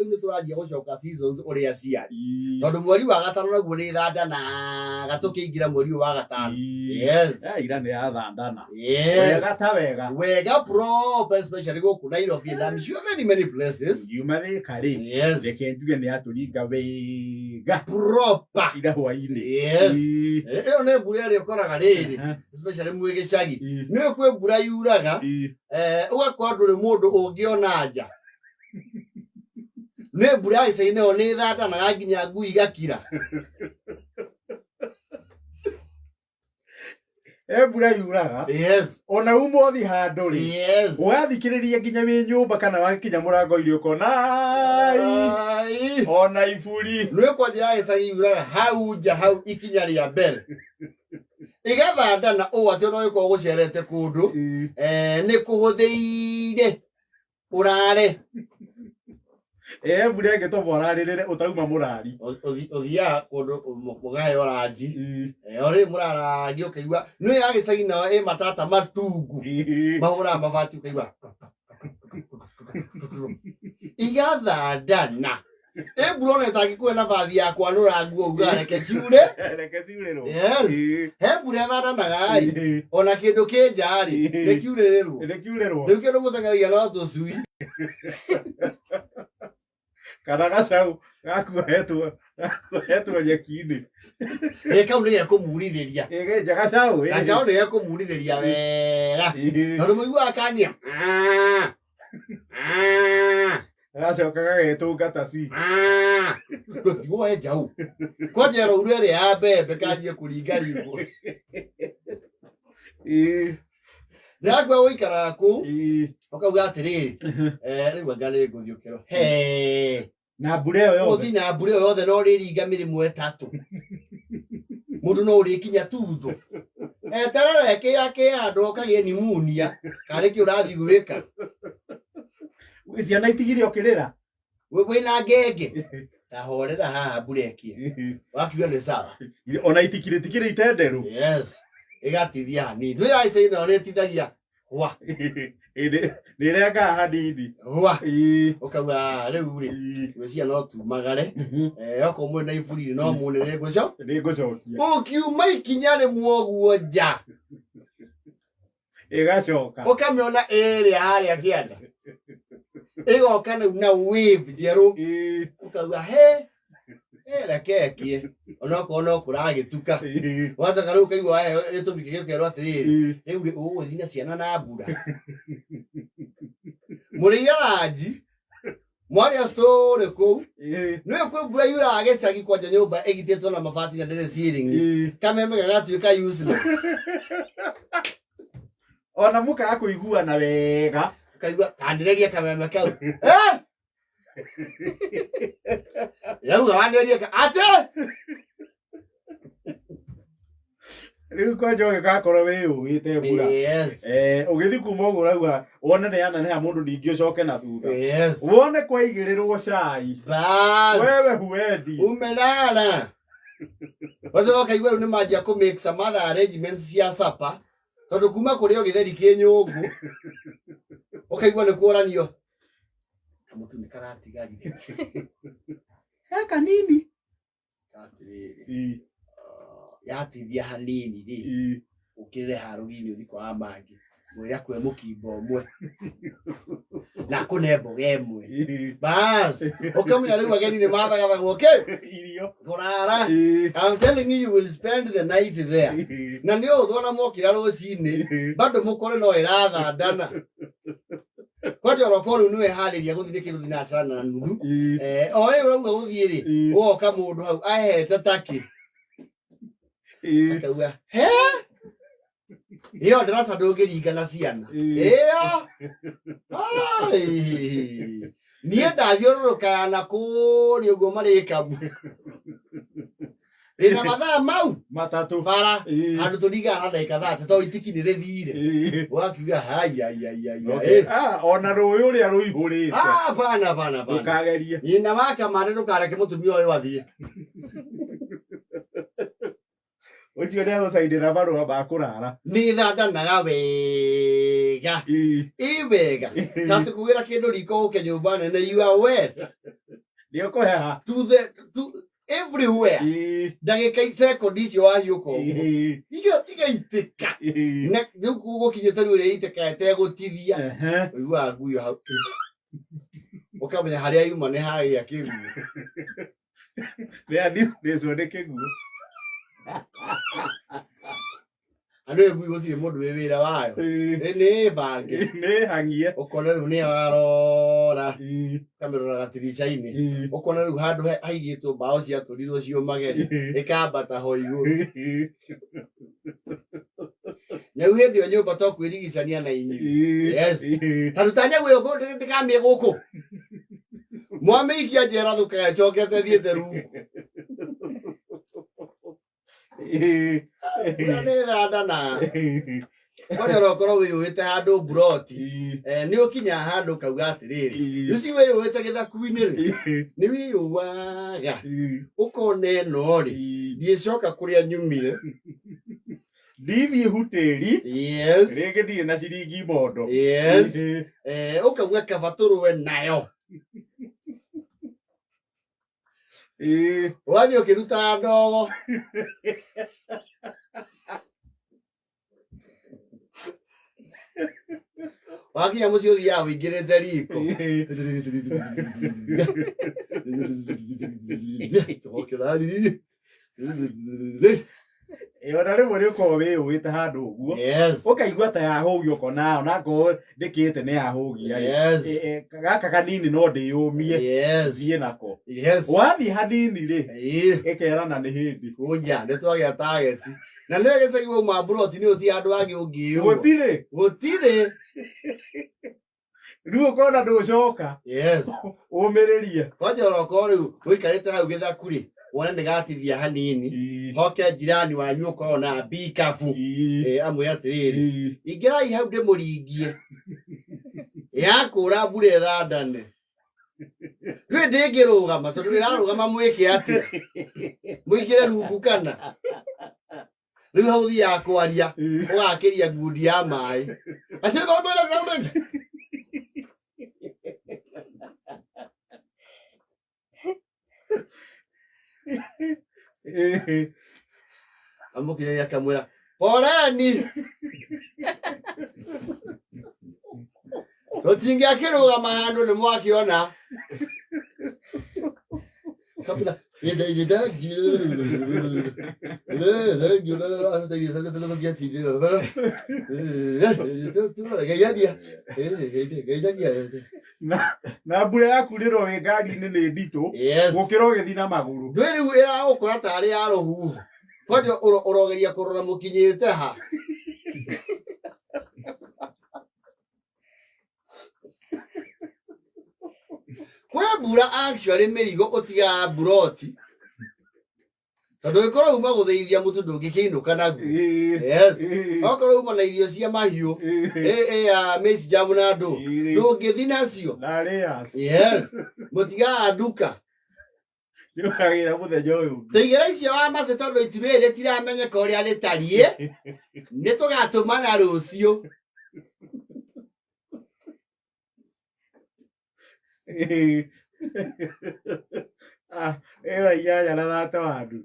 Rĩu nĩ tũranjia gũcoka seasons ũrĩa ciarĩ. Tondũ mweri wa gatano naguo nĩ thandanaga tũkĩingĩra mweri ũyũ wa gatano. Yes. Ira nĩ yathandana. Yes. Wega ta wega. Wega proper, especially gũkũ Nairobi and I'm sure many many places. Ngiuma Thĩka rĩ, reke njuge nĩ yatũringa wega Proper. ira hwainĩ. Yes. Ĩyo nĩ mbura ĩrĩa ũkoraga rĩrĩ, especially mwĩ gĩcagi. Nĩ kwĩ mbura yuraga, ũgakora ndũrĩ mũndũ ũngĩona nja. Nĩ mbura ya gĩcagi nayo nĩ ĩthandanaga nginya ngui igakira. E mbura yuraga. Ona uma ũthi handũ rĩ, ũgathikĩrĩria nginya wĩ nyũmba kana wakinya mũrango-inĩ ũkona ai, Ai. ona iburi. Nĩ kwanja ya gĩcagi yuraga hau nja hau ikinya rĩa mbere. Ĩgathandana ũũ atĩ ona ũgĩkorwo gũcerete kũndũ, nĩ kũhũthĩire ũrare. Ĩ mbura ĩngĩtũma ũrarĩrĩre ũtauma mũrari. Ũthiaga kũndũ mũkaheo ranji. O rĩrĩ mũrarangi ũkaigua nĩ ya gĩcagi nayo ĩ matata matungu. Mahũraga mabati ũkaigua igathandana. Ĩ mbura ona ĩtangĩkũhe nabathi ya kwanũra nguo ugaga reke ciure. Reke ciurĩrwo. Yes. He mbura ĩthandanaga ĩ, ona kĩndũ kĩ nja rĩ, nĩ kiurĩrĩrwo. Nĩ kiurĩrwo. Rĩu kĩndũ mũteng'eragia no tũcui. Kana gacau gakuohetwo nyeki-inĩ. Ĩ kau nĩ gekũmurithĩria. Ĩ gĩnja gacau. Gacau nĩ gekũmurithĩria wega. Tondũ mũiguaga kania. Gacoka gagetũnga ta ci. Ndũthiĩ njaũ. Kwanja ĩraura ĩrĩa ya mbembe kanjie kũringa ringwo. Ndĩrakua gũikaraga kũu ũkauga atĩrĩrĩ, rĩu anga nĩ ngũthiĩ ũkerwo he Na mbura ĩyo yothe. Ũthiĩ na mbura ĩyo yothe no ũrĩringa mĩrĩmo ĩtatũ. Mũndũ no ũrĩkinya tutho. Eterera ĩkĩa kĩa andũ ũkagĩe nimunia karĩ kĩ ũrathiĩ gwĩka. Ciana itigire ũkĩrĩra. Wĩna ngenge. Ta horera haha mbura ĩkie. Wakiuga nĩ sawa. Ona itikirĩ tikirĩ itenderũ. Yes. Ĩgatithia hanini. Ndũĩ ya icagi nayo nĩ ĩtithagia hwa. Nĩ ĩrengaga hanini. Hwa. Ũkauga rĩu rĩ, gwĩciria no tumagare. Okorwo mũrĩ na iburi no muone nĩ ngũco. Nĩ ngũcokia. Ũkiuma ikinya rĩmwe ũguo nja. Ĩgacoka. Ũkamĩona ĩrĩa harĩa kĩanda. Ĩgoka rĩu na wave njerũ. Ũkauga he reke ekie onokorwo no kũragĩtuka. Wacoka rĩu ũkaigua waheo gĩtũmi kĩngĩ ũkerwo atĩrĩrĩ, rĩu rĩ ũgũthiĩ na ciana na mbura. Mũrĩire ranji mwarĩa story kũu. Nĩũĩ kwĩ mbura yuraga gĩcagi kwanja nyũmba ĩgitĩtwo na mabati na ndĩrĩ ceiling. Kameme gagatuĩka useless. Ona mũkaga kũiguana wega. Ũkaigua tanĩrĩria kameme kau. Eh! Yauga wanĩrĩria atĩ Rĩu kwanja ũgĩgakorwo wĩyũĩte mbura. Yes. Ũgĩthiĩ kuma ũguo ũrauga wone nĩ yaneneha mũndũ ningĩ ũcoke na thutha. Yes. Wone kwaigĩrĩrwo cai. Bas. Wewe huendi. Umelala. Wacoka ũkaigua rĩu nĩ manjia kũ make some other arrangements cia supper tondũ kuma kũrĩ o gĩtheri kĩ nyũngũ ũkaigua nĩ kuoranio kamũtu nĩ karatigarire He kanini. Atĩrĩrĩ, yatithia hanini rĩ, ũkĩrĩre harũri-inĩ ũthiĩ kwa mangĩ mwĩre akũhe mũkimbo ũmwe na akũne mboga ĩmwe bas ũkamenya rĩu ageni nĩ mathagathagwo kĩ Irio. kũrara. I'm telling you, you will spend the night there. Na nĩ ũthũ ona mokĩra rũcinĩ bado mũkore no ĩrathandana kwanja oroko rĩu nĩwe harĩria gũthiĩ nĩ kĩndũ thinacara na nuthu. O rĩu ũrauga gũthiĩ rĩ, ũgoka mũndũ hau ahete takĩ akauga he ĩyo ndaraca ndũngĩringa na ciana ĩyo. Ai, niĩ ndathiũrũrũkaga na kũrĩa ũguo marĩkamu ndĩna mathaa mau 3 bara handũ tũringaga na ndagĩka 30 tondũ itiki nĩ rĩthire wakiuga haiaiaiai. Ona rũĩ ũrĩa rũihũrĩte. Ah, bana bana bana. Ndũkagerie. Nyina wa kamande ndũkareke mũtumia ũyũ athiĩ. Ũcio nĩ agũcainĩra marũa ma kũrara. Nĩ thandanaga wega. Ĩ wega. Ta tũkugĩra kĩndũ riko ũke nyũmba nene you are wet. Nĩ ũkũheha. To the to everywhere. Ndagĩka sekondi icio wahiũka ũguo igaitĩka. Na rĩu gũkinyĩte rĩu ĩrĩa ĩitĩkaga ĩtegũtithia, ũiguaga ngui hau ũkamenya harĩa yuma nĩ hagĩa kĩguũ. Nĩ nĩ kĩguũ. Andũ ĩ ngui gũtirĩ mũndũ wĩ wĩra wayo. Nĩ bange. Nĩ hang'ie. Ũkona rĩu nĩ arora ũkamĩrora gatirica-inĩ, ũkona rĩu handũ haigĩtwo mbaũ ciatũrirwo ciũmage rĩ, ĩkambata ho igũrũ. Nyau hĩndĩ ĩyo nyũmba to kwĩrigicania na inyuĩ. Yes. Ta ruta nyau ĩyo ndĩkamĩe gũkũ. Mwamĩikia njera thũkaga ĩcokete thiĩte rungu. Mbura nĩ ĩthandana. Kwanja no ũkorwo wĩyũĩte handũ mburoti, nĩ ũkinyaga handũ ũkauga atĩrĩrĩ, rĩu ci wĩyũĩte gĩthaku-inĩ rĩ, nĩ wĩyũaga ũkona ĩno rĩ, ndiĩcoka kũrĩa nyumire. Ndithiĩ hutĩri. Yes. Rĩngĩ ndirĩ na ciringi mondo. Yes. Ũkauga kaba tũrũe nayo. Ũgathiĩ ũkĩrutaga ndogo. Wakinya mũciĩ ũthiaga ũingĩrĩte riko. Ona rĩmwe nĩ ũkoragwo wĩyũĩte handũ ũguo, ũkaigua ta yahũgia, ũkona onakorwo ndĩkĩte nĩ yahũgia rĩ. Gaka kanini no ndĩyũmie, thiĩ nako. Wathiĩ hanini rĩ, ĩkerana nĩ hĩndĩ. Kunja nĩ twagĩa target. Na nĩ gĩcagi wauma mburoti nĩ ũti handũ hangĩ ũngĩyũa. Gũtirĩ. Gũtirĩ. Rĩu ũkona ndũcoka. Ũmĩrĩrie. Kwanja orokorwo rĩu ũikarĩte hau gĩthaku rĩ, wone nĩ gatithia hanini, hoke jirani wanyu ũkorwo na mbikabu. Amwĩre atĩrĩrĩ, ingĩrai hau ndĩmũringie. Yakũra mbura ĩthandane. Ndũĩ ndĩngĩrũgama tondũ ĩrarũgama mwĩke atĩa? Mũingĩre rungu kana? Rĩu hau ũthiaga kwaria ũgakĩria ngundi ya maĩ. Amũkinyĩria akamwĩra poleni, tũtingĩakĩrũgama handũ nĩ mwakĩona. Kabla Na mbura yakurĩrwo wĩ ngari-inĩ nĩ nditũ gũkĩra ũgĩthiĩ na magũrũ. Ndwĩ rĩu ĩragũkora tarĩ ya rũhuho, kwanja ũrogeria kũrora mũkinyĩte ha. Kwĩ mbura actually mĩrigo ũtigaga mburoti tondũ ĩkorwo uma gũthĩithia mũtu ndũngĩkĩinũka naguo. Okorwo uma na irio cia mahiũ ĩ ya maize jam na ndũ ndũngĩthi nacio. Na layers. Yes, mũtigaga nduka. Nĩũkagĩra mũthenya ũyũ ũngĩ. Tũigĩra icio wa macĩ tondũ itu rĩrĩ rĩtiramenyeka ũrĩa rĩtariĩ, nĩ tũgatũmana rũciũ. Ah, ĩyo 8 na 31.